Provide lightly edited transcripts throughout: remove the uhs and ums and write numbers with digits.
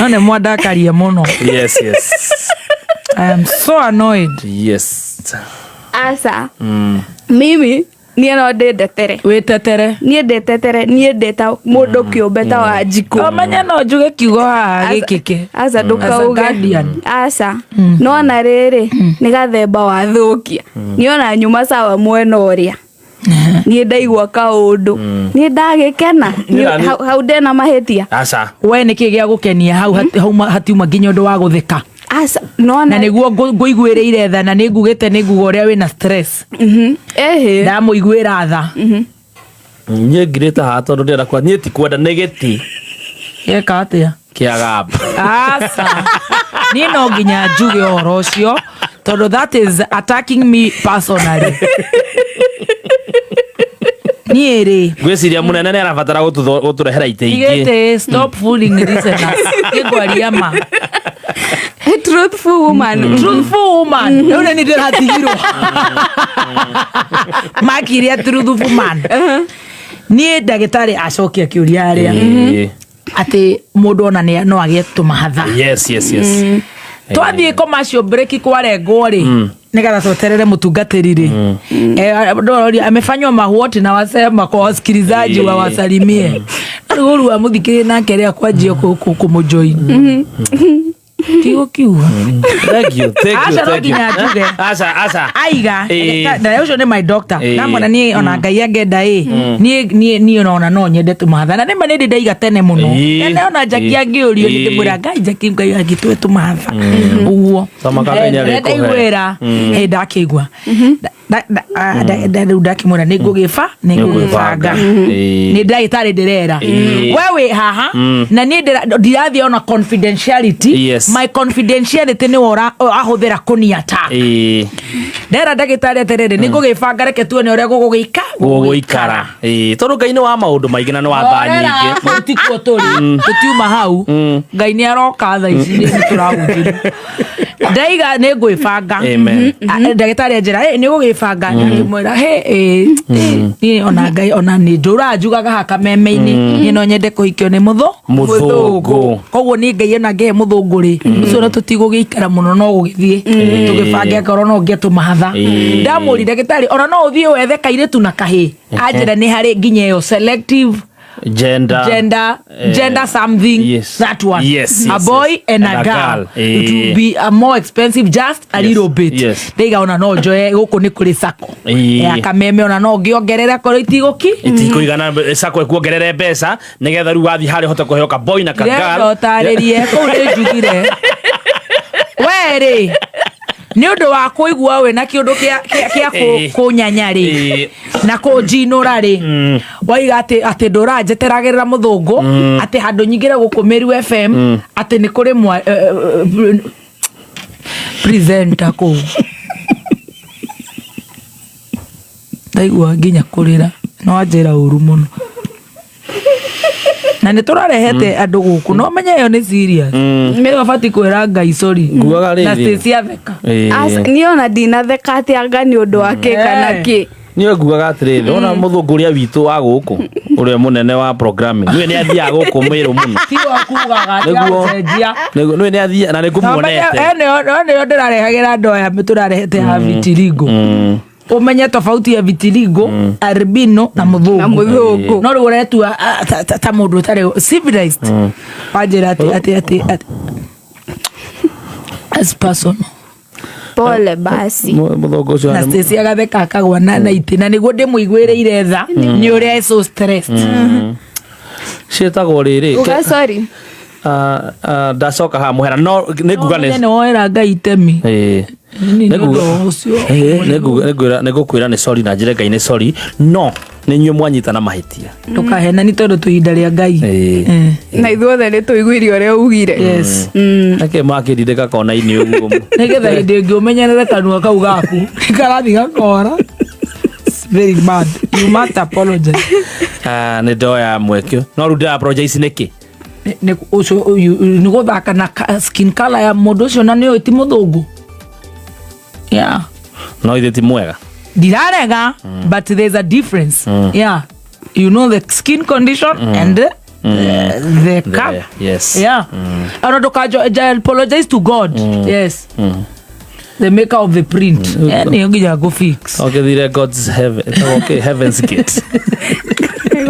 No nĩ mwandakaria mũno. Yes. I am so annoyed. Aca, mimi niĩ no ndĩndetere. Wĩtetere. Niĩ ndĩtetere, niĩ ndĩ ta mũndũ kĩũmbe ta Wanjikũ. Ũmenye no njuge kiugo haha gĩkĩke. Aca, As a ndũkauge. guardian. Aca, nona rĩrĩ nĩ gathemba wathũkia. Niĩ ona nyuma sawa mwena ũrĩa niĩ ndaigua kaũndũ, niĩ ndagĩkena. Niĩ na- Hau ndena mahĩtia. Aca. We nĩ kĩ gĩa gũkenia hau hatiuma nginya ũndũ wa gũtheka? Aca, nona. Na nĩguo ngũiguĩrĩire tha, na nĩ ngugĩte nĩ nguga ũrĩa wĩna stress. Ĩhĩ. Ndamũiguĩra tha. Niĩ ngirĩte haha tondũ ndĩrenda kwa niĩ ti kwenda nĩ gĩti. Geka atĩa? Kĩa gamba. Aca, niĩ no nginya njuge ũhoro ũcio tondũ that is attacking me personally. Niĩ rĩ, Ngwĩciria mũnene nĩ arabatara gũtũrehera itĩ ingĩ. Igĩte, stop fooling listeners. Ngwaria ma. Truthful woman. Truthful woman. Rĩu nĩ niĩ ndĩratigirwo makiria truthful man. Niĩ ndagĩtarĩ acokia kĩũria harĩa atĩ mũndũ ona no agĩe tũmahatha. Yes. Twathiĩ commercial break kwarengwo rĩ, nigetha tweterere mũtungatĩri rĩ, ndororia amefanywa mahuoti na wasema kwa wasikilizaji wawasalimie. Rĩu ũru wa mũthikĩrĩria nake rĩa kwanjia kũmũjoin tigũkiuga. Thank you, thank you. Aca, no Thank you. nginya njuge. Aca, aca. Aiga na ũcio nĩ my doctor. Ndamwona niĩ ona Ngai angenda ĩ, niĩ ona no nyende tũmahatha, na nĩma nĩ ndĩ ndaiga tene mũno. Tene ona Njaki angĩũrio nĩ ndĩmwĩra Ngai Njaki, Ngai angĩtue tũmahatha ũguo. Tama kaka nĩ arĩkũhe. Ndaiguĩra ĩ ndakĩigua rĩu ndakĩmwĩra nĩ ngũgĩba nĩ ngũgĩbanga. Nĩ ndagĩtarĩ ndĩrera we wĩ haha na niĩ ndirathiĩ ona confidentiality. My confidentiality nĩ we ahũthĩra kũni attack. Ndera ndagĩtarĩ atĩrĩrĩ, nĩ ngũgĩbanga, reke tuone ũrĩa gũgũgĩika. Gũgũikara. Tondũ Ngai nĩ wa maũndũ maingĩ na nĩ wa tha nyingĩ. Kũu tikuo tũrĩ, tũtiuma hau. Ngai nĩ aroka thaa ici nĩ tũrahunjĩrio. Ndaiga nĩ ngwĩbanga. Amen. Ah, ndagĩtarĩ anjĩra, "Ĩ, nĩ gũgĩbanga?" Ngĩmwĩra, "Hĩ, ĩ, ĩ, niĩ ona Ngai ona nĩ ndũraga njugaga haha kameme-inĩ, niĩ no nyende kũhikio nĩ mũthũ Mũthũngũ. Koguo niĩ Ngai ona ngĩhe mũthũngũ rĩ, ũcio ona tũtigũgĩikara mũno, no gũgĩthiĩ tũgĩbange akorwo no ngĩe tũmahatha. Ndamũri ndagĩtarĩ ona no ũthiĩ wethe kairĩtu na kahĩ, anjĩra nĩ harĩ nginya ĩyo selective gender. Gender, gender something. That one, a boy and a girl. It will be a more expensive, just a little bit. Ndaiga ona no njoe gũkũ nĩ kũrĩ sako ya Kameme, ona no ngĩongerera korwo itigũki. Itikũigana, sako ĩkuongerere mbeca nĩgetha rĩu wathiĩ harĩa ũhote kũheo ka boy na ka Ndĩrenda girl. ũtarĩrie kũu nĩ njugire we rĩ, nĩ ũndũ wa kũigua wĩ na kĩũndũ kĩa kũnyanya rĩ na kũnjinũra rĩ, waiga atĩ ndũranjeteragĩrĩra mũthũngũ, atĩ handũ nyingĩre gũkũ Meru FM atĩ nĩ kũrĩ mwa presenter kũu. Ndaigua nginya kũrĩra, no anjĩra ũru mũno na nĩ tũrarehete andũ gũkũ, no menye ĩyo nĩ serious. Nĩ ũbatiĩ kwĩra Ngai sorry. Nguaga Na rĩrĩ. Stacy atheka. Niĩ ona ndinatheka atĩ anga nĩ ũndũ wa kĩ kana kĩ. Niĩ ngugaga atĩrĩrĩ, ona mũthũngũ ũrĩa witũ wa gũkũ, ũrĩa mũnene wa programming, nĩwe nĩ athiaga gũkũ Mĩrũ mũno. Tiwe kugaga atĩ agũcenjia. Nĩwe nĩ athiaga na nĩ ngũmuonete. Nĩyo ndĩrarehagĩra andũ aya tũrarehete ya vitiligo, ũmenye tofauti ya vitiligo, albino na mũthũngũ. Na mũthũngũ. No rĩu ũretua ta mũndũ ũtarĩ civilized, wanjĩra atĩ as personal. Pole basi. Mũthũngũ ũcio Na Stacy agatheka akagwa na itĩ, na nĩguo ndĩmũiguĩrĩire tha nĩ ũrĩa so stressed. Ciĩtagwo rĩrĩ. Uga sorry. Ndacoka haha mũhera no nĩ nguga nĩ nĩ woera Ngai itemi. Nĩ Nĩ nguga- ũndũ ũcio. Nĩ ngũkwĩra nĩ sorry na njĩre Ngai nĩ sorry, no nĩ inyuĩ mwanyitana mahĩtia. Ndũkahenani tondũ twĩ ihinda rĩa Ngai. Na ithuothe nĩ tũiguire ũrĩa ugire. Yes. Nĩkĩ makĩndindĩka kona-inĩ ũguo? Nĩgetha hĩndĩ ĩngĩ ũmenyerere kanua kau gaku karathiĩ gakora. It's very bad, you must apologize. Ah, nĩ ndoya mweke no rĩu ndĩra apologize nĩkĩ? Ũcio nĩ gũthaka na skin color ya mũndũ ũcio, na nĩ ũĩ ti mũthũngũ, yeah. No ithe ti mwega. Ndirarega, but there's a difference. Yeah, you know the skin condition and the cup. Yes. Yeah, ona ndũka apologize to God, yes, the maker of the print. Eh, nĩ nginya ngũ fix. Ogethire God's heaven, okay, heaven's gate.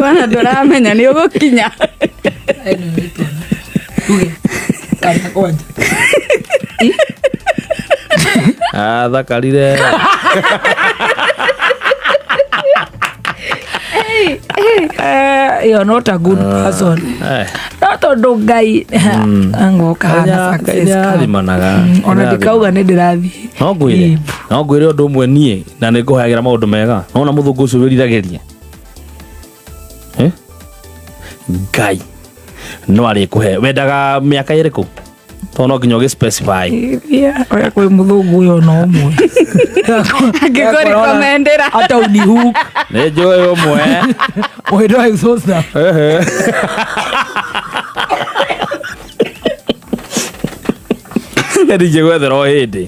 Wana ndũramenya nĩ ũgũkinya. Tuge kana kwanja. Ah, thakarire. Eh, you're not a good person. Eh, No tondũ Ngai ngoka hana success card. nĩathimanaga. Ona ndikauga nĩ ndĩrathiĩ. No ngwĩre, no ngwĩre ũndũ ũmwe niĩ na nĩ ngũhayagĩra maũndũ mega. Nona mũthũngũ ũcio wĩriragĩria. Eh? Ngai no arĩkũhe. Wendaga mĩaka ĩrĩkũ? Tondũ no nginya ũgĩ specify. Yeah, oya kwĩ mũthũngũ ũyũ ona ũmwe. Angĩkũrekomendera. Hata unihook. Nĩ njũĩ ũmwe. Wendo exhauster. Ehe. Ndingĩgwethera o hĩndĩ.